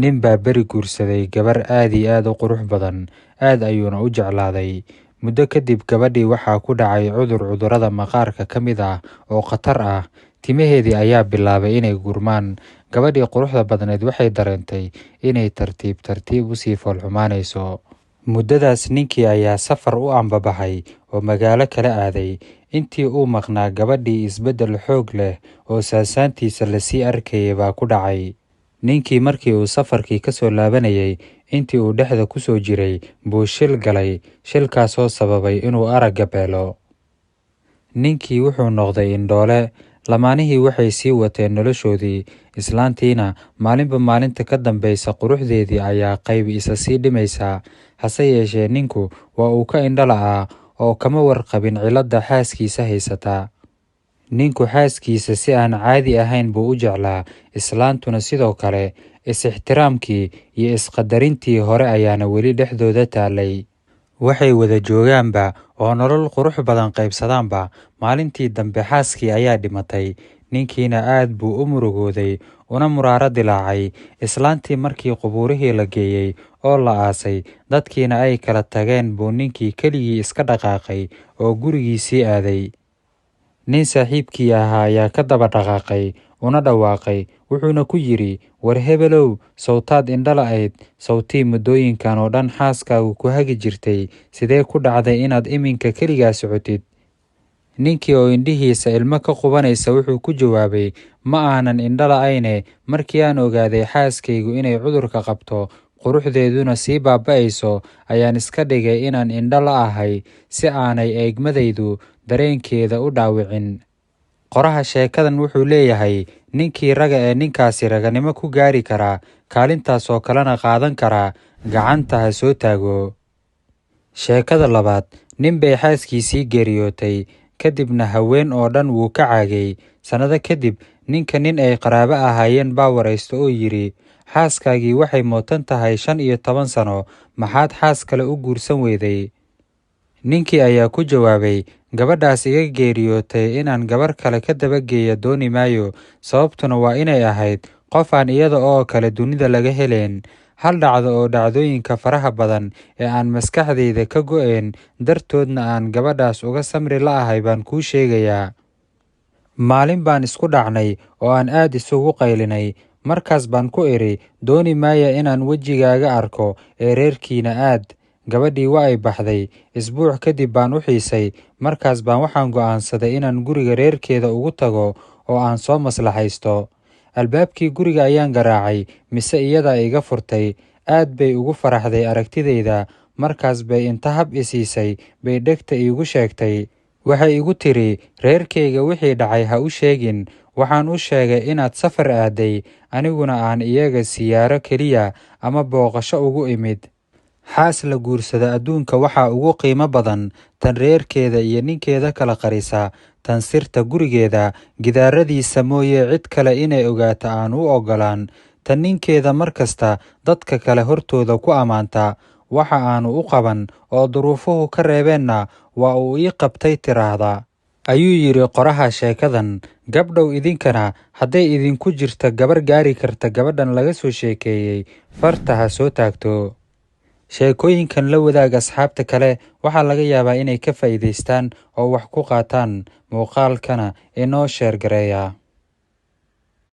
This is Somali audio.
Nin baa beri guursaday gabar aad iyo aad u qurux badan, aad ayuuna u jeclaaday. Muddo kadib gabadhii waxaa ku dhacay cudur cudurrada maqaarka ka mid ah oo khatar ah. Timaheedii ayaa bilaabay inay gurmaan. Gabadhii quruxda badneyd waxay dareentay inay tartiib tartiib u sii foolxumaanayso. Muddadaas ninkii ayaa safar u ambabaxay oo magaalo kala aaday. Intii uu maqnaa gabadhii isbeddel xoog leh oo saasaantiisa la sii arkayay baa ku dhacay. Ninkii markii uu safarkii ka soo laabanayay, intii uu dhexda ku soo jiray buu shil galay, shilkaasoo sababay inuu aragga beelo. Ninkii wuxuu noqday indhoole. Lamaanihii waxay sii wateen noloshoodii, islaantiina maalinba maalinta ka dambaysa quruxdeedii ayaa qayb isa sii dhimaysa. Hase yeeshee ninku waa uu ka indho la'aa oo kama warqabin cilladda xaaskiisa haysata. Ninku xaaskiisa si aan caadi ahayn buu u jeclaa, islaantuna sidoo kale. Is-ixtiraamkii iyo is-qadarintii hore ayaana weli dhexdooda taallay. Waxay wada joogaanba oo nolol qurux badan qaybsadaanba, maalintii dambe xaaskii ayaa dhimatay. Ninkiina aad buu u murugooday una muraaro dilaacay. Islaantii markii qubuurihii la geeyey oo la aasay, dadkiina ay kala tageen buu ninkii keligii iska dhaqaaqay oo gurigiisii aaday. Nin saaxiibkii ahaa ayaa ka daba dhaqaaqay una dhawaaqay, wuxuuna ku yidhi, "War hebelow, sawtaad indho la'ayd, sawtii muddooyinkan oo dhan xaaskaagu ku hagi jirtay, sidee ku dhacday inaad iminka keligaa socotid?" Ninkii oo indhihiisa ilmo ka qubanaysa wuxuu ku jawaabay, "Ma aanan indho la'ayne, markii aan ogaaday xaaskaygu inay cudurka qabto, quruxdeeduna sii baaba'ayso, ayaan iska dhigay inaan indho la'ahay si aanay eegmadaydu dareenkeeda u dhaawicin." Qoraha sheekadan wuxuu leeyahay, ninkii raga ee ninkaasi raganimo ku gaari karaa, kaalintaas oo kalena qaadan karaa, gacanta ha soo taago. Sheekada labaad, nin bay xaaskiisii geeriyootay, kadibna haween oo dhan wuu ka caagay. Sannado kadib, ninka nin ay qaraabo ahaayeen baa waraysta oo yidhi, "Xaaskaagii waxay mootan tahay 15 sano, maxaad xaas kale u guursan weyday?" Ninkii ayaa ku jawaabay, "Gabadhaas iga geeriyootay inaan gabar kale ka dabageeya dooni maayo, sababtuna waa inay ahayd qof aan iyada oo kale dunida laga helayn. Hal dhacdo oo dhacdooyinka faraha badan ee aan maskaxdayda ka go'ayn dartoodna aan gabadhaas uga samri la'ahay baan kuu sheegayaa. Maalin baan isku dhacnay oo aan aad isugu qaylinay. Markaas baan ku idhi, dooni maayo inaan wejigaaga arko ee reerkiina aad. Gabadhii waa ay baxday. Isbuuc kadib baan u xiisay. Markaas baan waxaan go'aansaday inaan guriga reerkeeda ugu tago oo aan soo maslaxaysto. Albaabkii guriga ayaan garaacay, mise iyadaa iga furtay. Aad bay ugu faraxday aragtidayda. Markaas bay inta hab i siisay bay dhegta iigu sheegtay. Waxay igu tiri, reerkayga wixii dhacay ha u sheegin. Waxaan u sheegay inaad safar aaday, aniguna aan iyaga siyaaro keliya ama booqasho ugu imid. Xaas la guursado adduunka waxaa ugu qiimo badan tan reerkeeda iyo ninkeeda kala qarisa, tan sirta gurigeeda gidaaradiisa mooye cid kale inay ogaato aan u oggolaan, tan ninkeeda mar kasta dadka kale hortooda ku ammaanta, waxa aanu u qaban oo duruufuhu ka reebeenna waa uu ii qabtay tiraahda." Ayuu yidhi qoraha sheekadan. Gabdhow idinkana hadday idinku jirta gabar gaari karta gabadhan laga soo sheekeeyey, farta ha soo taagto. Sheekooyinkan la wadaag asxaabta kale, waxaa laga yaabaa inay ka faa'iidaystaan oo wax ku qaataan. Muuqaalkana inoo sheer gareeya.